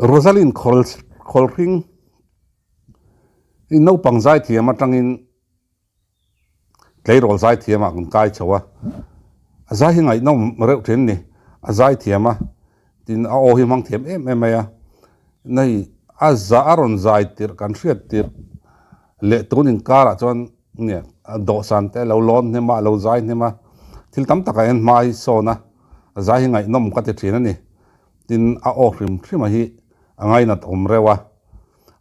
Rosalind Khawlhring hi naupang zaithiam atangin tleirawl zaithiam ah kan kai chho a, a zai hi ngaihnawm reuh thin a ni, a zaithiam a, tin a aw hi hmang thiam em em mai a, nei a za a rawn zai tirh kan hriat tirh leh tun inkarah chuan nge dawhsan te a lo lawn hnem a, a lo zai hnem a, thil tam takah hian hma hi sawn a, a zai hi ngaihnawm ka ti thin a ni. Tin, a aw hrim hrim a hi a ngainat awm reuh a.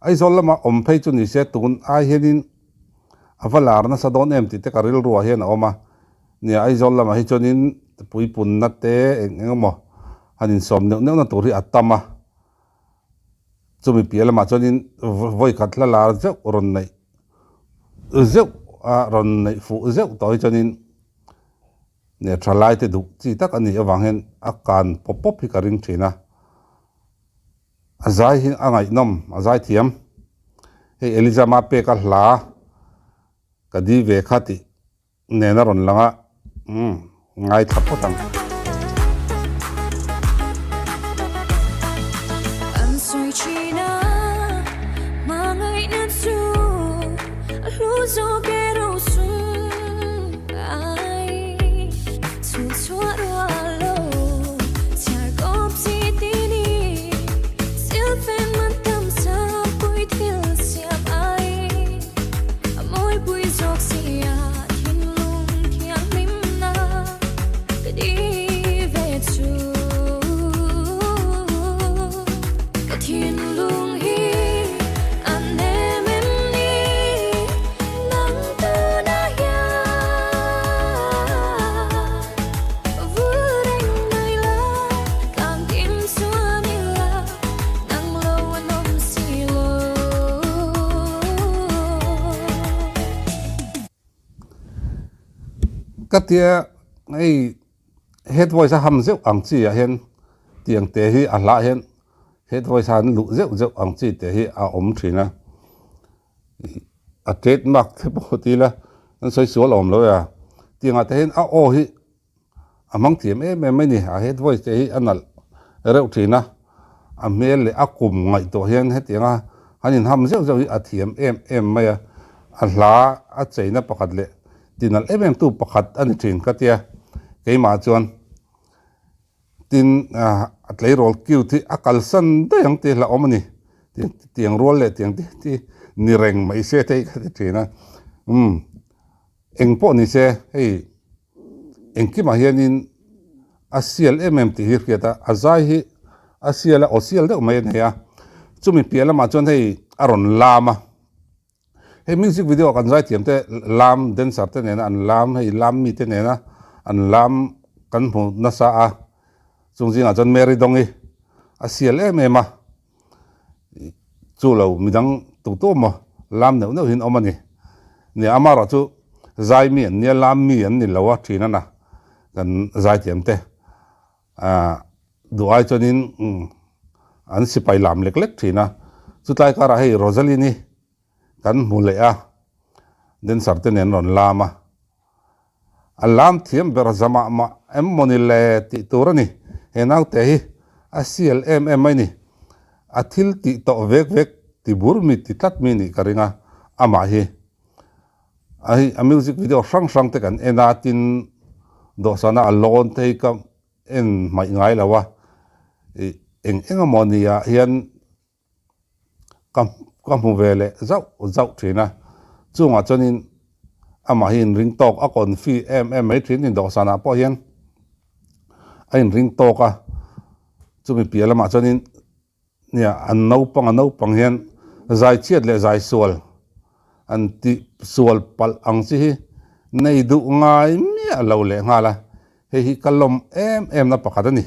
Aizawl lama awm phei chu ni se tun ai hianin a va lar nasa dawn em tih te ka rilruah hian a awm a. Nia, Aizawl lamah hi chuanin puipunna te eng eng emaw han insawm neuh neuhna tur hi a tam a. Chumi piah lamah chuanin vawikhat hla lar zeuh rawn neih zeuh a rawn neih fuh zeuh tawh hi chuanin Nia thalai te duh chi tak a nih avang hian a kan pawp pawp hi ka ring thin a, a zai hi a ngaihnawm, a zai thiam. Hei Eliza Mapeka hla ka di ve kha tih nen a rawn lang a, umm ngaithla phawt ang. An sawi thin a, hmangaihna chu a hlu zawk e rosum. Ka tia hei head voice a ham zeuh ang chi ah hian tiang te hi a hlah hian head voice a an luh zeuh zeuh ang chi te hi a awm thin a. A trade mark te pawh ti ila an sawi sual awm lo e a, tiangah te hian a aw hi a hmang thiam em em mai ni, a head voice te hi a nalh reuh thin a, a hmel leh a kum ngaihtuah hian hetianga han inham zeuh zeuh hi a thiam em em mai a, a hla a cheina pakhat leh ti nalh em em tu pakhat a ni thin ka tia keimah chuan. Tin, a tleirawl cute hi a kalsan daih ang tih hlauhawm a ni. Tiang rual leh tiang te hi ni reng mai se te hi ka ti thin a. Umm, eng pawh ni se hei engkimah hianin a sial em em tih hi hriat a, a zai hi a sial a, aw sial deuh mai a nei a. Chumi piah lamah chuan hei a rawn lam a. Hei music video kan zaithiam te lam dancer te nena an lam hei lam mi te nena an lam kan hmu nasa a chung zingah chuan Mary Dawngi a sial em em a chu lo midang tu tu emaw lam neuh neuh hian awm a ni nia amaherawh chu zai mi an nia lam mi an ni lo a thin a na kan zaithiam te. Ahh duh ai chuanin an sipai lam lek lek thin a, chutlai karah hei Rosaline-i kan hmu leh a, dancer te nen rawn lam a, a lam thiam ber zamah mah em mawni le tih tur a ni, he naute hi a sial em em mai ni, a thil tih tawh vek vek ti bur mi ti tlat mi nih ka ring a, amah hi a hei a music video hrang hrang te kan en a tin dawhsana a lawn te hi ka en hmaih ngai lo a ih eng eng emaw ni ah hian ka ka hmu ve leh zauh zauh thin a chungah chuanin amah hi inring tawk a confi em em mai thin a ni dawhsanah pawh hian a inring tawk a chumi piah lamah chuanin Nia, an naupang a naupang hian zai chhiat leh zai sual an tih sual palh ang chi hi nei duh ngai miah lo leh nghal a, hei hi ka lawm em em na pakhat a ni.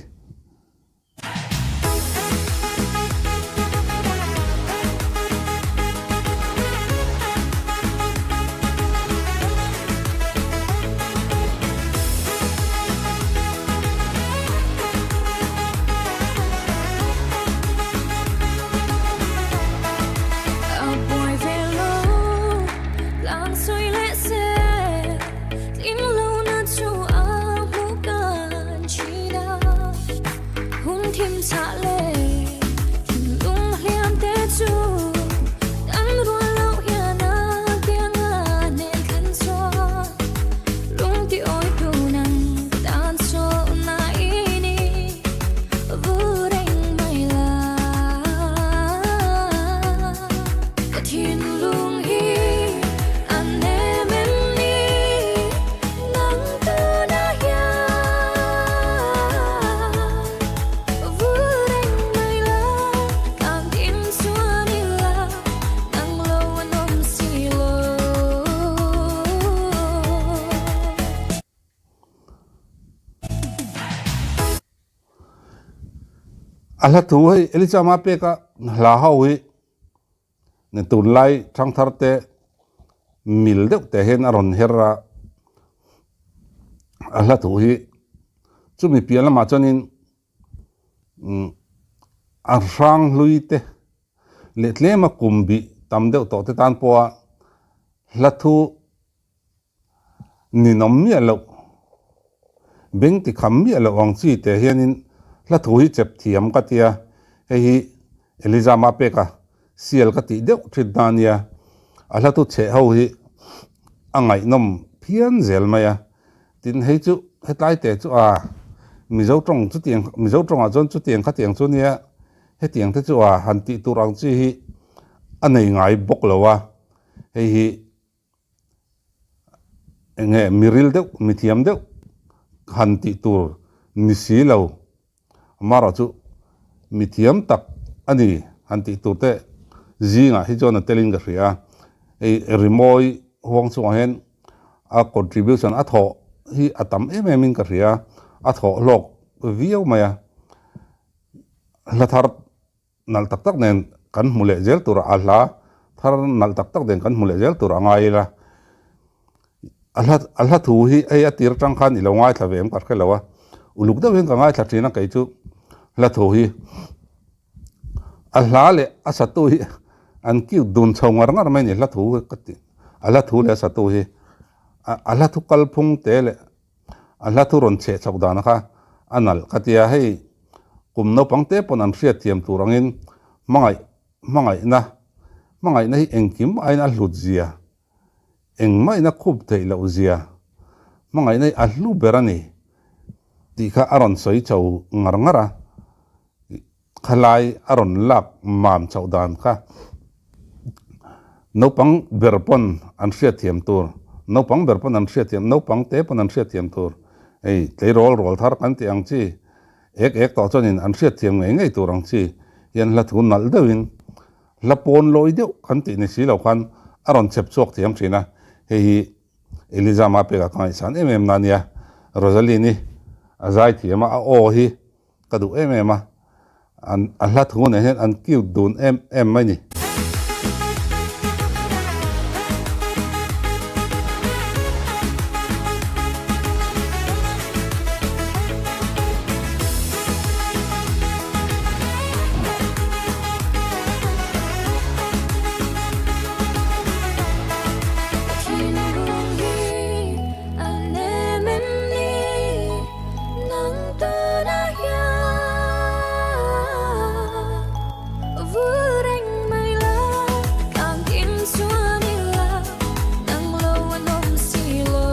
A hla thu hei Elisa Mapeka hla ho hi tunlai thangthar te mil deuh te hian a rawn her a, a hla thu hi chumi piah lamah chuanin a hrang hlui te leh tlema kum bih tam deuh tawh te tan pawha hla thu Ninawm miah loh, beng ti kham miah loh ang chi teh hianin hla thu hi chep thiam ka tia, hei hi Eliza Mapeka sial ka tih deuh ṭhin ta ania, a hla thu chheh ho hi a ngaihnawm phian zel mai a, tin hei chu hetlai teh chu a Mizo ṭawng chutiang Mizo ṭawngah chuan chutiang khatiang chu nia hetiang te chu a han tih tur ang chi hi a nei ngai bawk lo a, hei hi. Enge miril deuh, mithiam deuh han tih tur ni si lo, amaherawh chu mithiam tak a ni han tih tur te zingah hi chuan a telin ka hria a. Hei rimawi huang chungah hian a contribution a thawh hi a tam em em in ka hria a, a thawh hlawk viau mai a, hla thar Nalh tak tak nen kan hmu leh zel tur a hla thar nalh tak tak nen kan hmu leh zel tur a ngai ila. A hla a hla thu hi hei a tir atang khan i lo ngaithla ve em ka hre lo a, uluk deuh hian ka ngaithla thin a kei chu hla thu hi a hla leh a satu hi an cute dun chho ngar ngar mai a ni hla thu ka ti a hla thu leh a satu hi a hla thu kalphung te leh A hla thu rawn chheh chhoh dan kha a nalh ka tia, hei kum naupang te pawn an hriat thiam tur angin hmangaih hmangaihna hmangaihna hi engkim aiin a hlut zia, engmahina khup theih loh zia, hmangaihna hi a hlu ber a ni tih kha a rawn sawi chho ngar ngar a. Khalai a rawn lak mam chhoh dan kha naupang ber pawn an hriatthiam tur, naupang ber pawn an hriatthiam, naupang te pawn an hriatthiam tur, hei tleirawl rual thar kan tih ang chi, ek ek tawh chuanin an hriatthiam ngei ngei tur ang chi hian hla thu nalh deuhin hla pawn lawi deuh kan tih ni si lo khan a rawn chhep chhuak thiam thin a, hei hi Eliza Mapeka ka ngaihsan em em na ania, Rosaline-i a zai thiam a, a aw hi Ka duh em em a, an a hla thu nen hian an cute dun em em mai ni. Thinlung hi a nem em ni? Nang tunah hian vui reng mai la, Kang kim chuan ila, nang lo an awm si lo.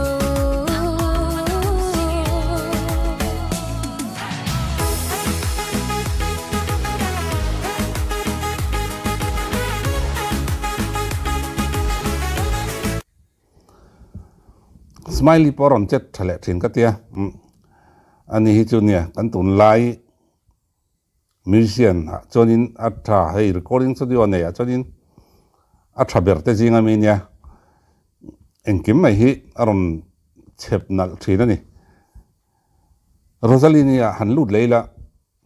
Smiley pawh a rawn chet tha leh thin ka tia ani hi chu nia kan tunlai musician ah chuanin a tha hei recording studio nei ah chuanin a tha ber te zing ami nia engkim mai hi a rawn chhep nalh thin a ni Rosaline-i ah han lut leh ila.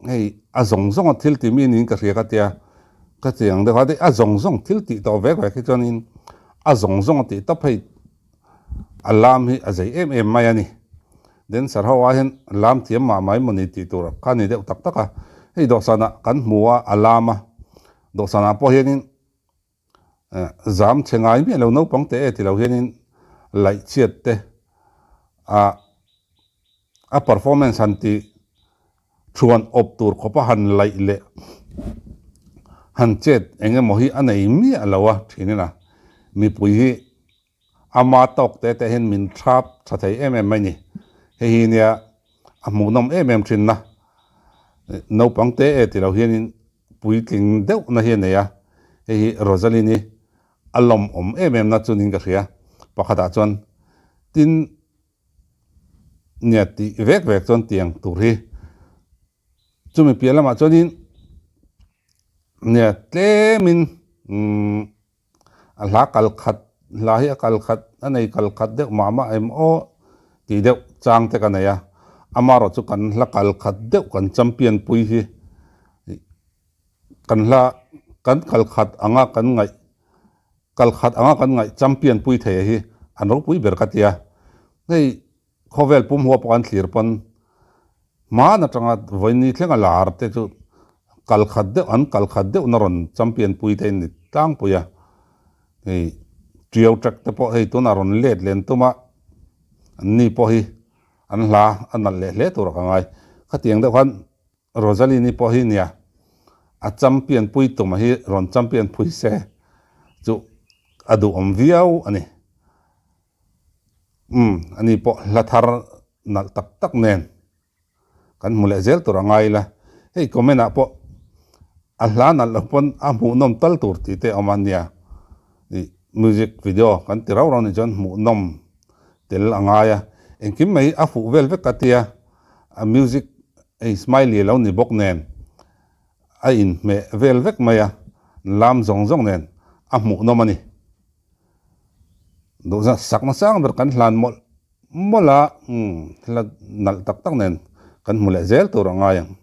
Hei a zawng zawng a thil tih mi niin ka hria ka tia, ka ti ang deuh a, a zawng zawng thil tih tawh vek vek hi chuanin a zawng zawng a tih tawp hei a lam hi a zei em em mai a ni. Dancer ho ah hian lam thiam mah mai maw ni tih tur kha ni deuh tak tak a, hei dawhsanah kan hmu a a lam a, dawhsanah pawh hianin Zam chhe ngai miah lo naupang teh e ti lo hianin laih chhiat te ah a performance han tih thuan awp tur khawpa han laih leh han chet eng emaw hi a nei miah lo a thinin a mipui hi Ama tawk te te hian min thrap tha thei em em mai ni. Hei hi nia a hmuhnawm em em thin na. Naupang te e ti lo hianin puitling deuh na hi a nei a. Hei hi Rosaline-i a lawmawm em em na chu niin ka hria. Pakhatah chuan tin nia tih vek vek chuan tiang tur hi chumi piah lamah chuanin nia tlemin umm A hla kal khat, hla hi a kal khat, a nei kal khat deuh mah mah em aw tih deuh chang te ka nei a, amaherawh chu kan hla kal khat deuh kan champion pui hi. Kan hla kan kal khat anga kan ngaih kal khat anga kan ngaih champion pui thei hi an ropui ber ka tia. Hei khawvel pum hua pawh kan thlir pawn hman atanga vawiin thlenga lar te chu kal khat deuh an kal khat deuh na rawn champion pui te ni tlangpui a. Hei Trio track te pawh hei tunah rawn let len tum a an ni pawh hi an hla a nalh leh hle tur a ka ngai. Khatiang deuh khan Rosalyn-i pawh hi nia, a champion pui tuma hi rawn champion phui se chu a duhawm viau a ni. Umm, ani pawh hla thar nalh tak tak nen kan hmu leh zel tur a ngai ila, hei comment ah pawh a hla nalh loh pawn a hmuhnawm tal tur tih te a awm a nia, ih music video kan ti rau rau nih chuan hmuhnawm tel a ngai a, engkim mai a fuh vel vek a tia, a music Hei smiley a lo ni bawk nen a inhmeh vel vek mai a, lam zawng zawng nen a hmuhnawm a ni. Duhzah sakna sang ber kan hlan mawlh mawlh a, hla nalh tak tak nen kan hmu leh zel tur a ngai ang.